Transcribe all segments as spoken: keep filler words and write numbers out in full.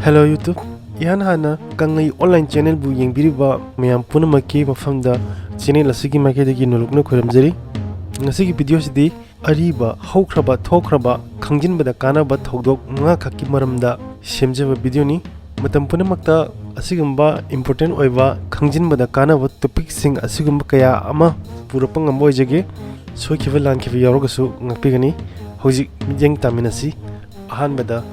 Hello YouTube, ꯏꯍꯥꯟ ꯍꯥꯟꯅ ꯀꯪꯂꯩ online channelꯕꯨ ꯌꯦꯡꯕꯤꯔꯤꯕ ꯃꯌꯥꯝ ꯄꯨꯝꯅꯃꯛꯀꯤ ꯃꯐꯝꯗ channel ꯑꯁꯤꯒꯤ ꯃꯥꯏꯀꯩꯗꯒꯤ ꯅꯣꯂꯨꯛꯅ ꯈꯣꯏꯔꯝꯖꯔꯤ꯫ ꯉꯁꯤꯒꯤ videoꯁꯤꯗꯤ ꯑꯔꯤꯕ, ꯍꯧꯈ꯭ꯔꯕ, ꯊꯣꯛꯈ꯭ꯔꯕ, ꯈꯪꯖꯤꯟꯕꯗ ꯀꯥꯟꯅꯕ ꯊꯧꯗꯣꯛ ꯃꯉꯥ ꯈꯛꯀꯤ ꯃꯔꯝꯗ ꯁꯦꯝꯖꯕ videoꯅꯤ꯫ ꯃꯇꯝ ꯄꯨꯝꯅꯃꯛꯇ ꯑꯁꯤꯒꯨꯝꯕ important ꯑꯣꯏꯕ, ꯈꯪꯖꯤꯟꯕꯗ ꯀꯥꯟꯅꯕ topicꯁꯤꯡ ꯑꯁꯤꯒꯨꯝꯕ ꯀꯌꯥ ꯑꯃ ꯄꯨꯔꯛꯄ ꯉꯝꯕ ꯑꯣꯏꯖꯒꯦ꯫ ꯁꯣꯏꯈꯤꯕ ꯂꯥꯟꯈꯤꯕ ꯌꯥꯎꯔꯒꯁꯨ ꯉꯥꯛꯄꯤꯒꯅꯤ꯫ ꯍꯧꯖꯤꯛ ꯃꯤꯠꯌꯦꯡ ꯇꯥꯃꯤꯟꯅꯁꯤ꯫ ꯑꯍꯥꯟꯕꯗ,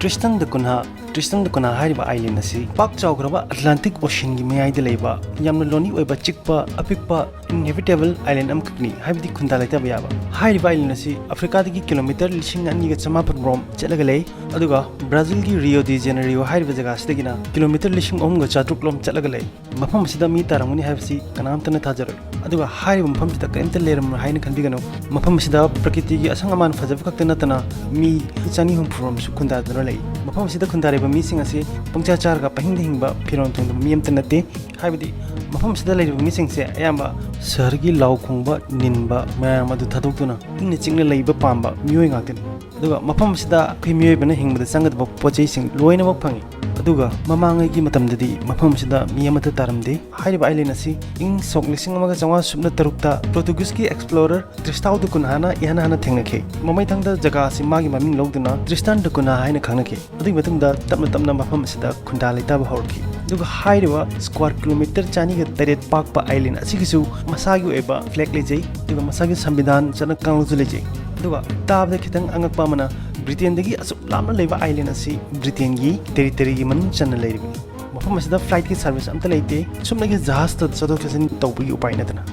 Tristan da Cunha꯫ Tristan da Cunha ꯍꯥꯏꯔꯤꯕ island ꯑꯁꯤ ꯄꯥꯛ ꯆꯥꯎꯈ꯭ꯔꯕ Atlantic Oceanꯒꯤ ꯃꯌꯥꯏꯗ ꯂꯩꯕ ꯌꯥꯝꯅ lonely ꯑꯣꯏꯕ, ꯆꯤꯛꯄ, ꯑꯄꯤꯛꯄ, inhabitable island ꯑꯃꯈꯛꯅꯤ, ꯍꯥꯏꯕꯗꯤ ꯈꯨꯟꯗꯥ ꯂꯩꯇꯥꯕ ꯌꯥꯕ꯫ ꯍꯥꯏꯔꯤꯕ island ꯑꯁꯤ Africaꯗꯒꯤ kilometre ꯂꯤꯁꯤꯡ ꯑꯅꯤꯒ ꯆꯃꯥꯄꯟ ꯔꯣꯝ ꯆꯠꯂꯒ ꯂꯩ, ꯑꯗꯨꯒ Brazilꯒꯤ Rio de Janeiro ꯍꯥꯏꯔꯤꯕ ꯖꯒꯥ ꯑꯁꯤꯗꯒꯤꯅ kilometre ꯂꯤꯁꯤꯡ ꯑꯍꯨꯝꯒ ꯆꯥꯇ꯭ꯔꯨꯛ ꯂꯣꯝ ꯆꯠꯂꯒ ꯂꯩ꯫ ꯃꯐꯝ ꯑꯁꯤꯗ ꯃꯤ ꯇꯥꯔꯝꯒꯅꯤ ꯍꯥꯏꯕꯁꯤ ꯀꯅꯥꯝꯇꯅ ꯊꯥꯖꯔꯣꯏ꯫ ꯑꯗꯨꯒ ꯍꯥꯏꯔꯤꯕ ꯃꯐꯝꯁꯤꯗ ꯀꯔꯤꯝꯇ ꯂꯩꯔꯝꯂꯣꯏ ꯍꯥꯏꯅ ꯈꯟꯕꯤꯒꯅꯨ꯫ ꯃꯐꯝ ꯑꯁꯤꯗ ꯄ꯭ꯔꯀꯤꯇꯤꯒꯤ ꯑꯁꯪ ꯑꯃꯥꯟ ꯐꯖꯕ ꯈꯛꯇ ꯅꯠꯇꯅ ꯃꯤ ꯆꯅꯤ ꯍꯨꯝꯐꯨ ꯔꯣꯝꯁꯨ ꯈꯨꯟꯗꯥꯗꯨꯅ ꯂꯩ꯫ ꯃꯐꯝ ꯑꯁꯤꯗ ꯈꯨꯟꯗꯥꯔꯤꯕ ꯃꯤꯁꯤꯡ ꯑꯁꯤ ꯄꯪꯆꯥ ꯆꯥꯔꯒ ꯄꯪꯍꯤꯡꯗ ꯍꯤꯡꯕ, ꯐꯤꯔꯣꯜ ꯊꯣꯡꯗꯕ ꯃꯤ ꯑꯃꯠꯇ ꯅꯠꯇꯦ꯫ ꯍꯥꯏꯕꯗꯤ ꯃꯐꯝ ꯑꯁꯤꯗ ꯂꯩꯔꯤꯕ ꯃꯤꯁꯤꯡꯁꯦ ꯑꯌꯥꯝꯕ ꯁꯍꯔꯒꯤ ꯂꯥꯎ ꯈꯣꯡꯕ, ꯅꯤꯟꯕ ꯃꯌꯥꯝ ꯑꯗꯨ ꯊꯥꯗꯣꯛꯇꯨꯅ ꯏꯪꯅ ꯆꯤꯛꯅ ꯂꯩꯕ ꯄꯥꯝꯕ ꯃꯤꯑꯣꯏ ꯉꯥꯛꯇꯅꯤ꯫ ꯑꯗꯨꯒ ꯃꯐꯝ ꯑꯁꯤꯗ ꯑꯩꯈꯣꯏ ꯃꯤꯑꯣꯏꯕꯅ ꯍꯤꯡꯕꯗ ꯆꯪꯒꯗꯕ ꯄꯣꯠ ꯆꯩꯁꯤꯡ ꯂꯣꯏꯅꯃꯛ ꯐꯪꯉꯤ꯫ ꯑꯗꯨꯒ ꯃꯃꯥꯡꯉꯩꯒꯤ ꯃꯇꯝꯗꯗꯤ ꯃꯐꯝ ꯑꯁꯤꯗ ꯃꯤ ꯑꯃꯠꯇ ꯇꯥꯔꯝꯗꯦ꯫ ꯍꯥꯏꯔꯤꯕ island ꯑꯁꯤ ꯏꯪ ꯁꯣꯛ ꯂꯤꯁꯤꯡ ꯑꯃꯒ ꯆꯥꯝꯃꯉꯥ ꯁꯨꯞꯅ ꯇꯔꯨꯛꯇ Portugueseꯀꯤ explorer Tristão da Cunhaꯅ ꯏꯍꯥꯟ ꯍꯥꯟꯅ ꯊꯦꯡꯅꯈꯤ꯫ ꯃꯃꯩꯊꯪꯗ ꯖꯒꯥ ꯑꯁꯤ ꯃꯥꯒꯤ ꯃꯃꯤꯡ ꯂꯧꯗꯨꯅ Tristan da Cunha ꯍꯥꯏꯅ ꯈꯪꯅꯈꯤ꯫ ꯑꯗꯨꯒꯤ ꯃꯇꯨꯡꯗ ꯇꯞꯅ ꯇꯞꯅ ꯃꯐꯝ ꯑꯁꯤꯗ ꯈꯨꯟꯗꯥ ꯂꯩꯇꯥꯕ ꯍꯧꯔꯛꯈꯤ꯫ ꯑꯗꯨꯒ ꯍꯥꯏꯔꯤꯕ square kilometre ꯆꯅꯤꯒ ꯇꯔꯦꯠ ꯄꯥꯛꯄ island ꯑꯁꯤꯒꯤꯁꯨ ꯃꯁꯥꯒꯤ ꯑꯣꯏꯕ flag ꯂꯩꯖꯩ, ꯑꯗꯨꯒ ꯃꯁꯥꯒꯤ ꯁꯪꯕꯤꯙꯥꯟ, ꯆꯠꯅ ꯀꯥꯡꯂꯣꯟꯁꯨ ꯂꯩꯖꯩ꯫ ꯑꯗꯨꯒ ꯇꯥꯕꯗ ꯈꯤꯇꯪ ꯑꯉꯛꯄ ꯑꯃꯅ, Britainꯗꯒꯤ ꯑꯁꯨꯛ ꯂꯥꯞꯅ ꯂꯩꯕ island ꯑꯁꯤ Britainꯒꯤ territoryꯒꯤ ꯃꯅꯨꯡ ꯆꯟꯅ ꯂꯩꯔꯤꯕꯅꯤ꯫ ꯃꯐꯝ ꯑꯁꯤꯗ flightꯀꯤ service ꯑꯝꯇ ꯂꯩꯇꯦ꯫ ꯁꯨꯞꯅꯒꯤ ꯖꯍꯥꯖꯇ ꯆꯠꯊꯣꯛ ꯆꯠꯁꯤꯟ ꯇꯧꯕꯒꯤ ꯎꯄꯥꯏ ꯅꯠꯇꯅ꯫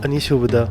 ꯑꯅꯤꯁꯨꯕꯗ,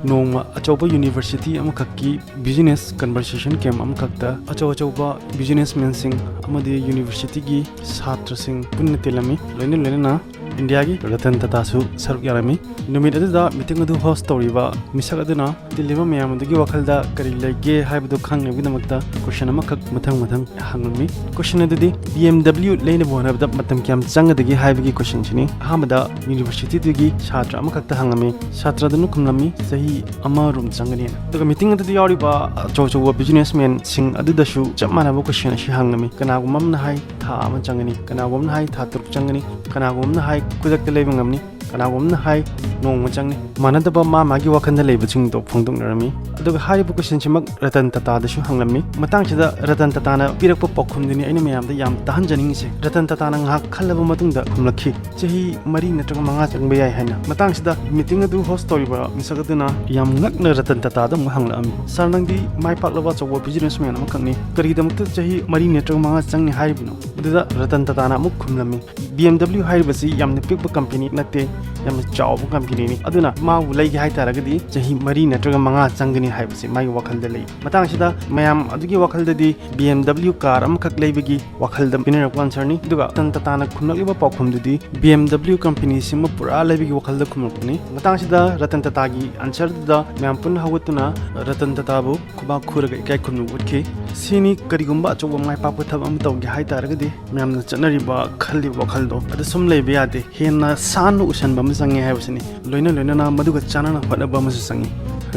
ꯅꯣꯡꯃ ꯑꯆꯧꯕ university ꯑꯃꯈꯛꯀꯤ business conversation camp ꯑꯃꯈꯛꯇ ꯑꯆꯧ ꯑꯆꯧꯕ businessmanꯁꯤꯡ ꯑꯃꯗꯤ universityꯒꯤ ꯁꯥꯇ꯭ꯔꯁꯤꯡ ꯄꯨꯟꯅ ꯇꯤꯜꯂꯝꯃꯤ꯫ ꯂꯣꯏꯅ ꯂꯣꯏꯅꯅ ꯏꯟꯗꯤꯌꯥꯒꯤ ꯔꯇꯟ ꯇꯥꯇꯥꯁꯨ ꯁꯔꯨꯛ ꯌꯥꯔꯝꯃꯤ꯫ ꯅꯨꯃꯤꯠ ꯑꯗꯨꯗ ꯃꯤꯇꯤꯡ ꯑꯗꯨ ꯍꯣꯁ ꯇꯧꯔꯤꯕ ꯃꯤꯁꯛ ꯑꯗꯨꯅ ꯇꯤꯜꯂꯤꯕ ꯃꯌꯥꯝ ꯑꯗꯨꯒꯤ ꯋꯥꯈꯜꯗ ꯀꯔꯤ ꯂꯩꯒꯦ ꯍꯥꯏꯕꯗꯨ ꯈꯪꯅꯕꯒꯤꯗꯃꯛꯇ ꯀꯣꯏꯁꯟ ꯑꯃꯈꯛ ꯃꯊꯪ ꯃꯊꯪ ꯍꯪꯂꯝꯃꯤ꯫ ꯀꯣꯏꯁꯟ ꯑꯗꯨꯗꯤ ꯕꯤ ꯑꯦꯝ ꯗꯕ꯭ꯂꯤꯎ ꯂꯩꯅꯕ ꯍꯣꯠꯅꯕꯗ ꯃꯇꯝ ꯀꯌꯥꯝ ꯆꯪꯒꯗꯒꯦ ꯍꯥꯏꯕꯒꯤ ꯀꯣꯏꯁꯟꯁꯤꯅꯤ꯫ ꯑꯍꯥꯟꯕꯗ ꯌꯨꯅꯤꯚꯔꯁꯤꯇꯤꯗꯨꯒꯤ ꯁꯥꯇ꯭ꯔ ꯑꯃꯈꯛꯇ ꯍꯪꯂꯝꯃꯤ꯫ ꯁꯥꯇ꯭ꯔꯗꯨꯅ ꯈꯨꯝꯂꯝꯃꯤ, "ꯆꯍꯤ ꯑꯃꯔꯣꯝ ꯆꯪꯒꯅꯤ" ꯍꯥꯏꯅ꯫ ꯑꯗꯨꯒ ꯃꯤꯇꯤꯡ ꯑꯗꯨꯗ ꯌꯥꯎꯔꯤꯕ ꯑꯆꯧ ꯑꯆꯧꯕ ꯕꯤꯖꯤꯅꯦꯁꯃꯦꯟꯁꯤꯡ ꯑꯗꯨꯗꯁꯨ ꯆꯞ ꯃꯥꯟꯅꯕ ꯀꯣꯏꯁꯟ ꯑꯁꯤ ꯍꯪꯂꯝꯃꯤ꯫ ꯀꯅꯥꯒꯨꯝꯕ ꯑꯃꯅ ꯍꯥꯏ, "ꯊꯥ ꯑꯃ ꯆꯪꯒꯅꯤ"꯫ ꯀꯅꯥꯒꯨꯝꯕ ꯑꯃꯅ ꯍꯥꯏ, "ꯊꯥ ꯇꯔꯨꯛ ꯆꯪꯒꯅꯤ"꯫ ꯀꯅꯥꯒꯨꯝꯕ ꯑꯃꯅ ꯍꯥꯏ, "ꯈꯨꯗꯛꯇ ꯂꯩꯕ ꯉꯝꯅꯤ"꯫ ꯀꯅꯥꯒꯨꯝꯕ ꯑꯃꯅ ꯍꯥꯏ, "ꯅꯣꯡꯃ ꯆꯪꯅꯤ"꯫ ꯃꯥꯟꯅꯗꯕ ꯃꯥ ꯃꯥꯒꯤ ꯋꯥꯈꯜꯗ ꯂꯩꯕꯁꯤꯡꯗꯣ ꯐꯣꯡꯗꯣꯛꯅꯔꯝꯃꯤ꯫ ꯑꯗꯨꯒ ꯍꯥꯏꯔꯤꯕ ꯀꯣꯏꯁꯟꯁꯤꯃꯛ ꯔꯇꯟ ꯇꯥꯇꯥꯗꯁꯨ ꯍꯪꯂꯝꯃꯤ꯫ ꯃꯇꯥꯡꯁꯤꯗ ꯔꯇꯟ ꯇꯥꯇꯥꯅ ꯄꯤꯔꯛꯄ ꯄꯥꯎꯈꯨꯝꯗꯨꯅꯤ ꯑꯩꯅ ꯃꯌꯥꯝꯗ ꯌꯥꯝ ꯇꯥꯍꯟꯖꯅꯤꯡꯉꯤꯁꯦ꯫ ꯔꯇꯟ ꯇꯥꯇꯥꯅ ꯉꯥꯏꯍꯥꯛ ꯈꯜꯂꯕ ꯃꯇꯨꯡꯗ ꯈꯨꯝꯂꯛꯈꯤ, "ꯆꯍꯤ ꯃꯔꯤ ꯅꯠꯇ꯭ꯔꯒ ꯃꯉꯥ ꯆꯪꯕ ꯌꯥꯏ" ꯍꯥꯏꯅ꯫ ꯃꯇꯥꯡꯁꯤꯗ ꯃꯤꯇꯤꯡ ꯑꯗꯨ ꯍꯣꯁ ꯇꯧꯔꯤꯕ ꯃꯤꯁꯛ ꯑꯗꯨꯅ ꯌꯥꯝ ꯉꯛꯅ ꯔꯇꯟ ꯇꯥꯇꯥꯗ ꯑꯃꯨꯛ ꯍꯪꯂꯛꯂꯝꯃꯤ, "ꯁꯥꯔ, ꯅꯪꯗꯤ ꯃꯥꯏ ꯄꯥꯛꯂꯕ ꯑꯆꯧꯕ ꯕꯤꯖꯤꯅꯦꯁꯃꯦꯟ ꯑꯃꯈꯛꯅꯤ, ꯀꯔꯤꯒꯤꯗꯃꯛꯇ ꯆꯍꯤ ꯃꯔꯤ ꯅꯠꯇ꯭ꯔꯒ ꯃꯉꯥ ꯆꯪꯅꯤ ꯍꯥꯏꯔꯤꯕꯅꯣ?" ꯑꯗꯨꯗ ꯔꯇꯟ ꯇꯥꯇꯥꯅ ꯑꯃꯨꯛ ꯈꯨꯝꯂꯝꯃꯤ, "ꯕꯤ ꯑꯦꯝ ꯗꯕ꯭ꯂꯤꯎ ꯍꯥꯏꯔꯤꯕꯁꯤ ꯌꯥꯝꯅ ꯄꯤꯛꯄ ꯀꯝꯄꯦꯅꯤ ꯅꯠꯇꯦ, ꯌꯥꯝꯅ ꯆꯥꯎꯕ ꯀꯝꯄꯦꯅꯤꯅꯤ꯫ ꯑꯗꯨꯅ ꯃꯥꯕꯨ ꯂꯩꯒꯦ ꯍꯥꯏ ꯇꯥꯔꯒꯗꯤ ꯆꯍꯤ ꯃꯔꯤ ꯅꯠꯇ꯭ꯔꯒ ꯃꯉꯥ ꯆꯪꯒꯅꯤ" ꯍꯥꯏꯕꯁꯤ ꯃꯥꯒꯤ ꯋꯥꯈꯜꯗ ꯂꯩ꯫ ꯃꯇꯥꯡꯁꯤꯗ ꯃꯌꯥꯝ ꯑꯗꯨꯒꯤ ꯋꯥꯈꯜꯗꯗꯤ ꯕꯤ ꯑꯦꯝ ꯗꯕ꯭ꯂꯤꯎ ꯀꯥꯔ ꯑꯃꯈꯛ ꯂꯩꯕꯒꯤ ꯋꯥꯈꯜꯗ ꯄꯤꯅꯔꯛꯄ ꯑꯟꯁꯔꯅꯤ꯫ ꯑꯗꯨꯒ ꯔꯇꯟ ꯇꯥꯇꯥꯅ ꯈꯨꯝꯂꯛꯂꯤꯕ ꯄꯥꯎꯈꯨꯝꯗꯨꯗꯤ ꯕꯤ ꯑꯦꯝ ꯗꯕ꯭ꯂꯤꯎ ꯀꯝꯄꯦꯅꯤꯁꯤꯃ ꯄꯨꯔꯥ ꯂꯩꯕꯒꯤ ꯋꯥꯈꯜꯗ ꯈꯨꯝꯂꯛꯄꯅꯤ꯫ ꯃꯇꯥꯡꯁꯤꯗ ꯔꯇꯟ ꯇꯥꯇꯥꯒꯤ ꯑꯟꯁꯔꯗꯨꯗ ꯃꯌꯥꯝ ꯄꯨꯟꯅ ꯍꯧꯒꯠꯇꯨꯅ ꯔꯇꯟ ꯇꯥꯇꯥꯕꯨ ꯈꯨꯕꯥꯛ ꯈꯨꯔꯒ ꯏꯀꯥꯏ ꯈꯨꯝꯅꯕ ꯎꯠꯈꯤ꯫ ꯁꯤꯅꯤ ꯀꯔꯤꯒꯨꯝꯕ ꯑꯆꯧꯕ ꯃꯥꯏ ꯄꯥꯛꯄ ꯊꯕꯛ ꯑꯃ ꯇꯧꯒꯦ ꯍꯥꯏ ꯇꯥꯔꯒꯗꯤ ꯃꯌꯥꯝꯅ ꯆꯠꯅꯔꯤꯕ, ꯈꯜꯂꯤꯕ ꯋꯥꯈꯜꯗꯣ ꯑꯗꯨ ꯁꯨꯝ ꯂꯩꯕ ꯌꯥꯗꯦ꯫ ꯍꯦꯟꯅ ꯁꯥꯟꯅ ꯎꯁꯟꯕ ꯑꯃ ꯆꯪꯉꯦ ꯍꯥꯏꯕꯁꯤꯅꯤ꯫ ꯂꯣꯏꯅ ꯂꯣꯏꯅꯅ ꯃꯗꯨꯒ ꯆꯥꯟꯅꯅ ꯍꯣꯠꯅꯕ ꯑꯃꯁꯨ ꯆꯪꯉꯤ꯫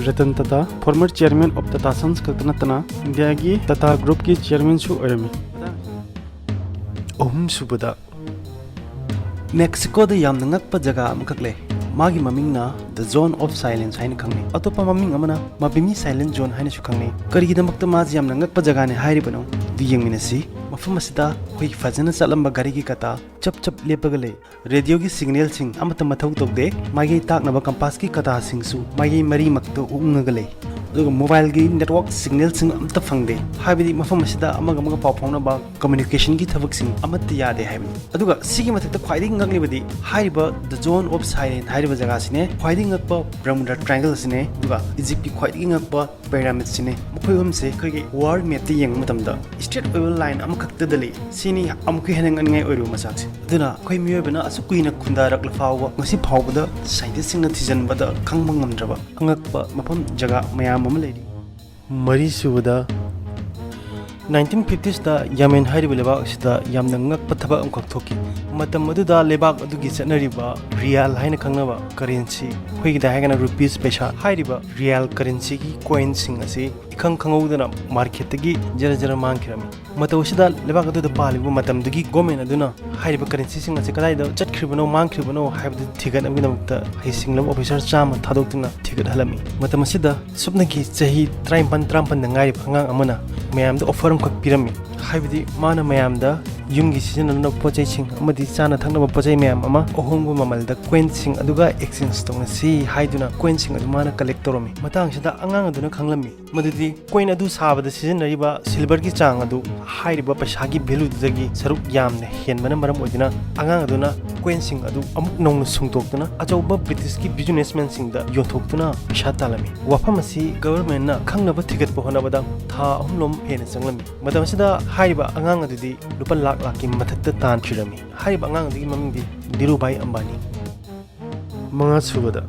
Ratan Tata, former chairman of Tata Sons ꯈꯛꯇ ꯅꯠꯇꯅ ꯏꯟꯗꯤꯌꯥꯒꯤ ꯇꯥꯇꯥ ꯒ꯭ꯔꯨꯞꯀꯤ ꯆꯤꯌꯔꯃꯦꯟꯁꯨ ꯑꯣꯏꯔꯝꯃꯤ꯫ ꯑꯍꯨꯝꯁꯨꯕꯗ, ꯃꯦꯛꯁꯤꯀꯣꯗ ꯌꯥꯝꯅ ꯉꯛꯄ ꯖꯒꯥ ꯑꯃꯈꯛ ꯂꯩ꯫ ꯃꯥꯒꯤ ꯃꯃꯤꯡꯅ The Zone of Silence ꯍꯥꯏꯅ ꯈꯪꯅꯩ꯫ ꯑꯇꯣꯞꯄ ꯃꯃꯤꯡ ꯑꯃꯅ ꯃꯕꯤꯃꯤ ꯁꯥꯏꯂꯦꯟ ꯖꯣꯟ ꯍꯥꯏꯅꯁꯨ ꯈꯪꯅꯩ꯫ ꯀꯔꯤꯒꯤꯗꯃꯛꯇ ꯃꯥꯁꯤ ꯌꯥꯝꯅ ꯉꯛꯄ ꯖꯒꯥꯅꯤ ꯍꯥꯏꯔꯤꯕꯅꯣ? ꯑꯗꯨ ꯌꯦꯡꯃꯤꯟꯅꯁꯤ꯫ ꯃꯐꯝ ꯑꯁꯤꯗ ꯑꯩꯈꯣꯏꯒꯤ ꯐꯖꯅ ꯆꯠꯂꯝꯕ ꯒꯥꯔꯤꯒꯤ ꯀꯇꯥ ꯆꯞ ꯆꯞ ꯂꯦꯞꯄꯒ ꯂꯩ꯫ ꯔꯦꯗꯤꯑꯣꯒꯤ ꯁꯤꯒꯅꯦꯜꯁꯤꯡ ꯑꯃꯠꯇ ꯃꯊꯧ ꯇꯧꯗꯦ꯫ ꯃꯥꯏꯀꯩ ꯇꯥꯛꯅꯕ ꯀꯝꯄꯥꯁꯀꯤ ꯀꯇꯥꯁꯤꯡꯁꯨ ꯃꯥꯏꯀꯩ ꯃꯔꯤꯃꯛꯇ ꯎꯪꯉꯒ ꯂꯩ꯫ ꯑꯗꯨꯒ ꯃꯣꯕꯥꯏꯜꯒꯤ ꯅꯦꯠꯋꯥꯛ ꯁꯤꯒꯅꯦꯜꯁꯤꯡ ꯑꯃꯠꯇ ꯐꯪꯗꯦ, ꯍꯥꯏꯕꯗꯤ ꯃꯐꯝ ꯑꯁꯤꯗ ꯑꯃꯒ ꯑꯃꯒ ꯄꯥꯎ ꯐꯥꯎꯅꯕ, ꯀꯝꯃ꯭ꯌꯨꯅꯤꯀꯦꯁꯟꯒꯤ ꯊꯕꯛꯁꯤꯡ ꯑꯃꯠꯇ ꯌꯥꯗꯦ ꯍꯥꯏꯕꯅꯤ꯫ ꯑꯗꯨꯒ ꯁꯤꯒꯤ ꯃꯊꯛꯇ ꯈ꯭ꯋꯥꯏꯗꯒꯤ ꯉꯛꯂꯤꯕꯗꯤ ꯍꯥꯏꯔꯤꯕ The Zone of Silence ꯍꯥꯏꯔꯤꯕ ꯖꯒꯥꯁꯤꯅꯦ꯫ ꯈ꯭ꯋꯥꯏꯗꯒꯤ ꯉꯛꯄ ꯕꯔꯃꯨꯗꯥ ꯇ꯭ꯔꯥꯏꯡꯒꯜ ꯑꯁꯤꯅꯦ꯫ ꯑꯗꯨꯒ ꯏꯖꯤꯞꯀꯤ ꯈ꯭ꯋꯥꯏꯗꯒꯤ ꯉꯛꯄ ꯄꯥꯏꯔꯥꯃꯤꯠꯁꯤꯅꯦ꯫ ꯃꯈꯣꯏ ꯑꯍꯨꯝꯁꯦ ꯑꯩꯈꯣꯏꯒꯤ ꯋꯥꯔꯜ ꯃꯦꯞꯇ ꯌꯦꯡꯕ ꯃꯇꯝꯗ ꯁ꯭ꯇ꯭ꯔꯦꯠ ꯑꯣꯏꯕ ꯂꯥꯏꯟ ꯑꯃꯈꯛꯇꯗ ꯂꯩ꯫ ꯁꯤꯅꯤ ꯑꯃꯨꯛꯀ ꯍꯦꯟꯅ ꯉꯛꯅꯤꯡꯉꯥꯏ ꯑꯣꯏꯔꯤꯕ ꯃꯆꯥꯛꯁꯦ꯫ ꯑꯗꯨꯅ ꯑꯩꯈꯣꯏ ꯃꯤꯑꯣꯏꯕꯅ ꯑꯁꯨꯛ ꯀꯨꯏꯅ ꯈꯨꯟꯗꯥꯔꯛꯂ ꯐꯥꯎꯕ ꯉꯁꯤ ꯐꯥꯎꯕꯗ ꯁꯥꯏꯟꯇꯤꯁꯁꯤꯡꯅ ꯊꯤꯖꯤꯟꯕꯗ ꯈꯪꯕ ꯉꯝꯗ꯭ꯔꯕ ꯑꯉꯛꯄ ꯃꯐꯝ ꯖꯒꯥ ꯃꯌꯥꯝ ꯑꯃ ꯂꯩꯔꯤ꯫ ꯃꯔꯤꯁꯨꯕꯗ, ꯅꯥꯏꯟꯇꯤꯟ ꯐꯤꯐꯇꯤꯁꯇ ꯌꯥꯃꯦꯟ ꯍꯥꯏꯔꯤꯕ ꯂꯩꯕꯥꯛ ꯑꯁꯤꯗ ꯌꯥꯝꯅ ꯉꯛꯄ ꯊꯕꯛ ꯑꯃꯈꯛ ꯊꯣꯛꯈꯤ꯫ ꯃꯇꯝ ꯑꯗꯨꯗ ꯂꯩꯕꯥꯛ ꯑꯗꯨꯒꯤ ꯆꯠꯅꯔꯤꯕ ꯔꯤꯌꯥꯜ ꯍꯥꯏꯅ ꯈꯪꯅꯕ ꯀꯔꯦꯟꯁꯤ, ꯑꯩꯈꯣꯏꯒꯤꯗ ꯍꯥꯏꯔꯒꯅ ꯔꯨꯄꯤꯁ ꯄꯩꯁꯥ ꯍꯥꯏꯔꯤꯕ ꯔꯤꯌꯥꯜ ꯀꯔꯦꯟꯁꯤꯒꯤ ꯀꯣꯏꯟꯁꯤꯡ ꯑꯁꯤ ꯏꯈꯪ ꯈꯪꯍꯧꯗꯅ ꯃꯥꯔꯀꯦꯠꯇꯒꯤ ꯖꯔ ꯖꯔ ꯃꯥꯡꯈꯤꯔꯝꯃꯤ꯫ ꯃꯇꯧ ꯑꯁꯤꯗ ꯂꯩꯕꯥꯛ ꯑꯗꯨꯗ ꯄꯥꯜꯂꯤꯕ ꯃꯇꯝꯗꯨꯒꯤ ꯒꯣꯔꯃꯦꯟ ꯑꯗꯨꯅ ꯍꯥꯏꯔꯤꯕ ꯀꯔꯦꯟꯁꯤꯁꯤꯡ ꯑꯁꯤ ꯀꯗꯥꯏꯗ ꯆꯠꯈ꯭ꯔꯤꯕꯅꯣ, ꯃꯥꯡꯈ꯭ꯔꯤꯕꯅꯣ ꯍꯥꯏꯕꯗꯨ ꯊꯤꯒꯠꯅꯕꯒꯤꯗꯃꯛꯇ ꯍꯩꯁꯤꯡꯂꯕ ꯑꯣꯐꯤꯁꯥꯔ ꯆꯥꯝꯃ ꯊꯥꯗꯣꯛꯇꯨꯅ ꯊꯤꯒꯠꯍꯜꯂꯝꯃꯤ꯫ ꯃꯇꯝ ꯑꯁꯤꯗ ꯁꯨꯞꯅꯒꯤ ꯆꯍꯤ ꯇꯔꯥꯅꯤꯄꯥꯟ, ꯇꯔꯥꯃꯥꯄꯟꯗ ꯉꯥꯏꯔꯤꯕ ꯑꯉꯥꯡ ꯑꯃꯅ ꯃꯌꯥꯝꯗ ꯑꯣꯐꯔ ꯑꯃꯈꯛ ꯄꯤꯔꯝꯃꯤ꯫ ꯍꯥꯏꯕꯗꯤ ꯃꯥꯅ ꯃꯌꯥꯝꯗ ꯌꯨꯝꯒꯤ ꯁꯤꯖꯤꯟꯅꯅꯕ ꯄꯣꯠ ꯆꯩꯁꯤꯡ ꯑꯃꯗꯤ ꯆꯥꯅ ꯊꯛꯅꯕ ꯄꯣꯠ ꯆꯩ ꯃꯌꯥꯝ ꯑꯃ ꯑꯍꯣꯡꯕ ꯃꯃꯜꯗ ꯀꯣꯏꯟꯁꯤꯡ ꯑꯗꯨꯒ ꯑꯦꯛꯁꯆꯦꯟꯖ ꯇꯧꯅꯁꯤ ꯍꯥꯏꯗꯨꯅ ꯀꯣꯏꯟꯁꯤꯡ ꯑꯗꯨ ꯃꯥꯅ ꯀꯂꯦꯛ ꯇꯧꯔꯝꯃꯤ꯫ ꯃꯇꯥꯡꯁꯤꯗ ꯑꯉꯥꯡ ꯑꯗꯨꯅ ꯈꯪꯂꯝꯃꯤ ꯃꯗꯨꯗꯤ ꯀꯣꯏꯟ ꯑꯗꯨ ꯁꯥꯕꯗ ꯁꯤꯖꯤꯟꯅꯔꯤꯕ ꯁꯤꯜꯚꯔꯒꯤ ꯆꯥꯡ ꯑꯗꯨ ꯍꯥꯏꯔꯤꯕ ꯄꯩꯁꯥꯒꯤ ꯚꯦꯂꯨꯗꯨꯗꯒꯤ ꯁꯔꯨꯛ ꯌꯥꯝꯅ ꯍꯦꯟꯕꯅ ꯃꯔꯝ ꯑꯣꯏꯗꯨꯅ ꯑꯉꯥꯡ ꯑꯗꯨꯅ ꯀꯣꯏꯟꯁꯤꯡ ꯑꯗꯨ ꯑꯃꯨꯛ ꯅꯧꯅ ꯁꯨꯡꯗꯣꯛꯇꯨꯅ ꯑꯆꯧꯕ ꯕ꯭ꯔꯤꯇꯤꯁꯀꯤ ꯕꯤꯖꯤꯅꯦꯁꯃꯦꯟꯁꯤꯡꯗ ꯌꯣꯟꯊꯣꯛꯇꯨꯅ ꯄꯩꯁꯥ ꯇꯥꯜꯂꯝꯃꯤ꯫ ꯋꯥꯐꯝ ꯑꯁꯤ ꯒꯚꯔꯟꯃꯦꯟꯠꯅ ꯈꯪꯅꯕ ꯊꯤꯒꯠꯄ ꯍꯣꯠꯅꯕꯗ ꯊꯥ ꯑꯍꯨꯝꯂꯣꯝ ꯍꯦꯟꯅ ꯆꯪꯂꯝꯃꯤ꯫ ꯃꯇꯝ ꯑꯁꯤꯗ ꯍꯥꯏꯔꯤꯕ ꯑꯉꯥꯡ ꯑꯗꯨꯗꯤ ꯂꯨꯄꯥ ꯂꯥꯛ ꯂꯥꯛꯀꯤ ꯃꯊꯛꯇ ꯇꯥꯟꯈꯤꯔꯝꯃꯤ꯫ ꯍꯥꯏꯔꯤꯕ ꯑꯉꯥꯡ ꯑꯗꯨꯒꯤ ꯃꯃꯤꯡꯗꯤ ꯙꯤꯔꯨꯚꯥꯏ ꯑꯝꯕꯥꯅꯤ꯫ ꯃꯉꯥꯁꯨꯕꯗ,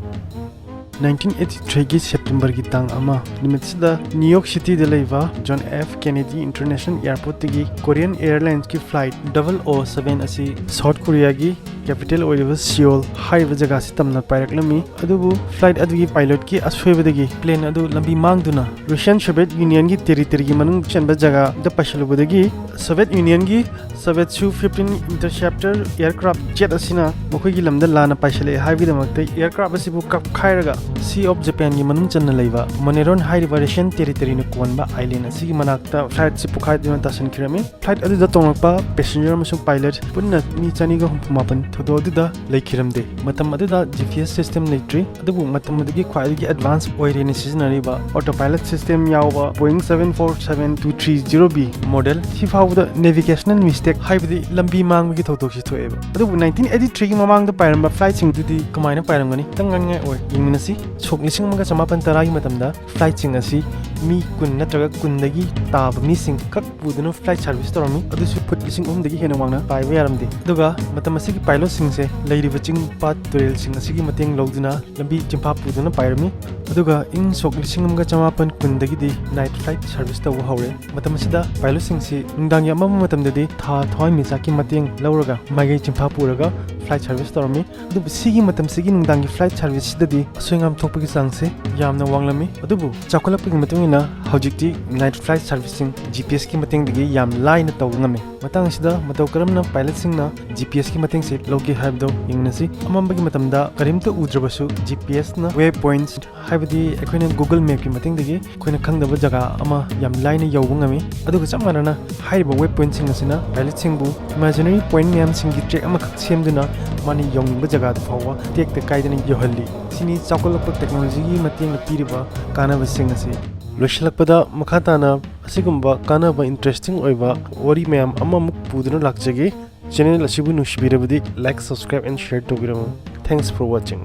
ꯅꯥꯏꯟꯇꯤꯟ ꯑꯩꯠꯇꯤ ꯊ꯭ꯔꯤꯒꯤ ꯁꯦꯞꯇꯦꯝꯕꯔꯒꯤ ꯇꯥꯡ ꯑꯃ ꯅꯨꯃꯤꯠꯁꯤꯗ ꯅ꯭ꯌꯨ ꯌꯣꯔꯛ ꯁꯤꯇꯤꯗ ꯂꯩꯕ ꯖꯣꯟ ꯑꯦꯐ ꯀꯦꯅꯦꯗꯤ ꯏꯟꯇꯔꯅꯦꯁꯅꯦꯜ ꯑꯦꯌꯔꯄꯣꯔꯠꯇꯒꯤ ꯀꯣꯔꯤꯌꯟ ꯑꯦꯌꯔꯂꯥꯏꯟꯁꯀꯤ ꯐ꯭ꯂꯥꯏꯠ ꯗꯕꯜ ꯑꯣ ꯁꯕꯦꯟ ꯑꯁꯤ ꯁꯥꯎꯠ ꯀꯣꯔꯤꯌꯥꯒꯤ ꯀꯦꯄꯤꯇꯦꯜ ꯑꯣꯏꯔꯤꯕ ꯁꯤꯑꯣꯜ ꯍꯥꯏꯔꯤꯕ ꯖꯒꯥꯁꯤ ꯇꯝꯅ ꯄꯥꯏꯔꯛꯂꯝꯃꯤ꯫ ꯑꯗꯨꯕꯨ ꯐ꯭ꯂꯥꯏꯠ ꯑꯗꯨꯒꯤ ꯄꯥꯏꯂꯣꯠꯀꯤ ꯑꯁꯣꯏꯕꯗꯒꯤ ꯄ꯭ꯂꯦꯟ ꯑꯗꯨ ꯂꯝꯕꯤ ꯃꯥꯡꯗꯨꯅ ꯔꯨꯁꯤꯌꯟ ꯁꯣꯚꯤꯌꯦꯠ ꯌꯨꯅꯤꯌꯟꯒꯤ ꯇꯦꯔꯤꯇꯣꯔꯤꯒꯤ ꯃꯅꯨꯡ ꯆꯟꯕ ꯖꯒꯥꯗ ꯄꯥꯏꯁꯤꯜꯂꯨꯕꯗꯒꯤ ꯁꯣꯚꯤꯌꯦꯠ ꯌꯨꯅꯤꯌꯟꯒꯤ ꯁꯣꯚꯤꯌꯦꯠ ꯁꯨ ꯐꯤꯐꯇꯤꯟ ꯏꯟꯇꯔꯁꯦꯞꯇꯔ ꯑꯦꯌꯔꯀ꯭ꯔꯥꯐ ꯖꯦꯠ ꯑꯁꯤꯅ ꯃꯈꯣꯏꯒꯤ ꯂꯝꯗ ꯂꯥꯟꯅ ꯄꯥꯏꯁꯤꯜꯂꯛꯑꯦ ꯍꯥꯏꯕꯒꯤꯗꯃꯛꯇ ꯑꯦꯌꯔꯀ꯭ꯔꯥꯐ ꯑꯁꯤꯕꯨ ꯀꯥꯞꯈꯥꯏꯔꯒ ꯁꯤ ꯑꯣꯐ ꯖꯄꯥꯟꯒꯤ ꯃꯅꯨꯡ ꯆꯟꯅ ꯂꯩꯕ ꯃꯣꯅꯦꯔꯣꯟ ꯍꯥꯏꯔꯤꯕ ꯔꯁꯤꯌꯟ ꯇꯦꯔꯤꯇꯣꯔꯤꯅ ꯀꯣꯟꯕ ꯑꯥꯏꯂꯦꯟ ꯑꯁꯤꯒꯤ ꯃꯅꯥꯛꯇ ꯐ꯭ꯂꯥꯏꯠꯁꯤ ꯄꯣꯈꯥꯏꯗꯨꯅ ꯇꯥꯁꯤꯟꯈꯤꯔꯝꯃꯤ꯫ ꯐ꯭ꯂꯥꯏꯠ ꯑꯗꯨꯗ ꯇꯣꯡꯂꯛꯄ ꯄꯦꯁꯦꯟꯖꯔ ꯑꯃꯁꯨꯡ ꯄꯥꯏꯂꯠ ꯄꯨꯟꯅ ꯃꯤ ꯆꯅꯤꯒ ꯍꯨꯝꯐꯨ ꯃꯥꯄꯟ ꯊꯧꯗꯣꯛ ꯑꯗꯨꯗ ꯂꯩꯈꯤꯔꯝꯗꯦ꯫ ꯃꯇꯝ ꯑꯗꯨꯗ G P S system ꯂꯩꯇ꯭ꯔꯤ, ꯑꯗꯨꯕꯨ ꯃꯇꯝ ꯑꯗꯨꯒꯤ ꯈ꯭ꯋꯥꯏꯗꯒꯤ advance ꯑꯣꯏꯔꯦꯅ ꯁꯤꯖꯤꯟꯅꯔꯤꯕ autopilot system ꯌꯥꯎꯕ Boeing seven four seven two three zero B model ꯁꯤ ꯐꯥꯎꯕꯗ navigational mistake, ꯍꯥꯏꯕꯗꯤ ꯂꯝꯕꯤ ꯃꯥꯡꯕꯒꯤ ꯊꯧꯗꯣꯛꯁꯤ ꯊꯣꯛꯑꯦꯕ꯫ ꯑꯗꯨꯕꯨ nineteen eighty-three ꯒꯤ ꯃꯃꯥꯡꯗ ꯄꯥꯏꯔꯝꯕ flight ꯁꯤꯡꯗꯨꯗꯤ ꯀꯃꯥꯏꯅ ꯄꯥꯏꯔꯝꯒꯅꯤ? ꯈꯤꯇꯪ ꯉꯥꯡꯅꯤꯡꯉꯥꯏ ꯑꯣꯏ, ꯌꯦꯡꯃꯤꯟꯅꯁꯤ꯫ ꯁꯣꯛ ꯂꯤꯁꯤꯡ ꯑꯃꯒ ꯆꯃꯥꯄꯟ ꯇꯔꯥꯒꯤ ꯃꯇꯝꯗ flight ꯁꯤꯡ ꯑꯁꯤ ꯃꯤ ꯀꯨꯟ ꯅꯠꯇ꯭ꯔꯒ ꯀꯨꯟꯗꯒꯤ ꯇꯥꯕ ꯃꯤꯁꯤꯡ ꯈꯛ ꯄꯨꯗꯨꯅ flight service ꯇꯧꯔꯝꯃꯤ, ꯑꯗꯨꯁꯨ ꯐꯨꯠ ꯂꯤꯁꯤꯡ ꯑꯍꯨꯝꯗꯒꯤ ꯍꯦꯟꯅ ꯋꯥꯡꯅ ꯄꯥꯏꯕ ꯌꯥꯔꯝꯗꯦ꯫ ꯑꯗꯨꯒ ꯃꯇꯝ ꯑꯁꯤꯒꯤ pilot ꯁꯤꯡꯁꯦ ꯂꯩꯔꯤꯕ ꯆꯤꯡ ꯄꯥꯠ ꯇꯨꯔꯦꯜꯁꯤꯡ ꯑꯁꯤꯒꯤ ꯃꯇꯦꯡ ꯂꯧꯗꯨꯅ ꯂꯝꯕꯤ ꯆꯤꯟꯐꯥ ꯄꯨꯗꯨꯅ ꯄꯥꯏꯔꯝꯃꯤ꯫ ꯑꯗꯨꯒ ꯏꯪ ꯁꯣꯛ ꯂꯤꯁꯤꯡ ꯑꯃꯒ ꯆꯃꯥꯄꯟ ꯀꯨꯟꯗꯒꯤꯗꯤ night flight service ꯇꯧꯕ ꯍꯧꯔꯦ꯫ ꯃꯇꯝ ꯑꯁꯤꯗ pilot ꯁꯤꯡꯁꯤ ꯅꯨꯡꯗꯥꯡꯒꯤ ꯑꯃꯝꯕ ꯃꯇꯝꯗꯗꯤ ꯊꯥ ꯊꯋꯥꯟꯃꯤꯆꯥꯛꯀꯤ ꯃꯇꯦꯡ ꯂꯧꯔꯒ ꯃꯥꯏꯀꯩ ꯆꯤꯟꯐꯥ ꯄꯨꯔꯒ flight service ꯇꯧꯔꯝꯃꯤ꯫ ꯑꯗꯨꯕꯨ ꯁꯤꯒꯤ ꯃꯇꯝꯁꯤꯒꯤ ꯅꯨꯡꯗꯥꯡꯒꯤ flight service ꯁꯤꯗꯗꯤ ꯑꯁꯣꯏ ꯑꯉꯥꯝ ꯊꯣꯛꯄꯒꯤ ꯆꯥꯡꯁꯦ ꯌꯥꯝꯅ ꯋꯥꯡꯂꯝꯃꯤ꯫ ꯑꯗꯨꯕꯨ ꯆꯥꯎꯈꯠꯂꯛꯄꯒꯤ ꯃꯇꯨꯡ ꯏꯟꯅ ꯍꯧꯖꯤꯛꯇꯤ night flight service ꯁꯤꯡ G P S ꯀꯤ ꯃꯇꯦꯡꯗꯒꯤ ꯌꯥꯝ ꯂꯥꯏꯅ ꯇꯧꯕ ꯉꯝꯃꯤ꯫ ꯃꯇꯥꯡ ꯑꯁꯤꯗ ꯃꯇꯧ ꯀꯔꯝꯅ pilot ꯁꯤꯡꯅ G P S ꯀꯤ ꯃꯇꯦꯡꯁꯦ ꯂꯧꯒꯦ ꯍꯥꯏꯕꯗꯣ ꯌꯦꯡꯃꯤꯟꯅꯁꯤ꯫ ꯑꯃꯝꯕꯒꯤ ꯃꯇꯝꯗ ꯀꯔꯤꯝꯇ ꯎꯗ꯭ꯔꯕꯁꯨ G P S ꯅ way points, ꯍꯥꯏꯕꯗꯤ ꯑꯩꯈꯣꯏꯅ Google Map ꯀꯤ ꯃꯇꯦꯡꯗꯒꯤ ꯑꯩꯈꯣꯏꯅ ꯈꯪꯗꯕ ꯖꯒꯥ ꯑꯃ ꯌꯥꯝ ꯂꯥꯏꯅ ꯌꯧꯕ ꯉꯝꯃꯤ꯫ ꯑꯗꯨꯒ ꯆꯞ ꯃꯥꯟꯅꯅ ꯍꯥꯏꯔꯤꯕ way point ꯁꯤꯡ ꯑꯁꯤꯅ pilot ꯁꯤꯡꯕꯨ imaginary point ꯃꯌꯥꯝꯁꯤꯡꯒꯤ track ꯑꯃꯈꯛ ꯁꯦꯝꯗꯨꯅ ꯃꯥꯅ ꯌꯧꯅꯤꯡꯕ ꯖꯒꯥꯗꯨ ꯐꯥꯎꯕ ꯇꯦꯛꯇ ꯀꯥꯏꯗꯅ ꯌꯧꯍꯜꯂꯤ꯫ ꯁꯤꯅꯤ ꯆꯥꯎꯈꯠꯂꯛꯄ technology ꯒꯤ ꯃꯇꯦꯡꯅ ꯄꯤꯔꯤꯕ ꯀꯥꯟꯅꯕꯁꯤꯡ ꯑꯁꯤ꯫ ꯂꯣꯏꯁꯤꯜꯂꯛꯄꯗ ꯃꯈꯥ ꯇꯥꯅ ꯑꯁꯤꯒꯨꯝꯕ ꯀꯥꯟꯅꯕ interesting ꯑꯣꯏꯕ ꯋꯥꯔꯤ ꯃꯌꯥꯝ ꯑꯃꯃꯨꯛ ꯄꯨꯗꯨꯅ ꯂꯥꯛꯆꯒꯦ꯫ Channel ꯑꯁꯤꯕꯨ ꯅꯨꯡꯁꯤꯕꯤꯔꯕꯗꯤ like, subscribe and share ꯇꯧꯕꯤꯔꯝꯃꯨ꯫ Thanks for watching.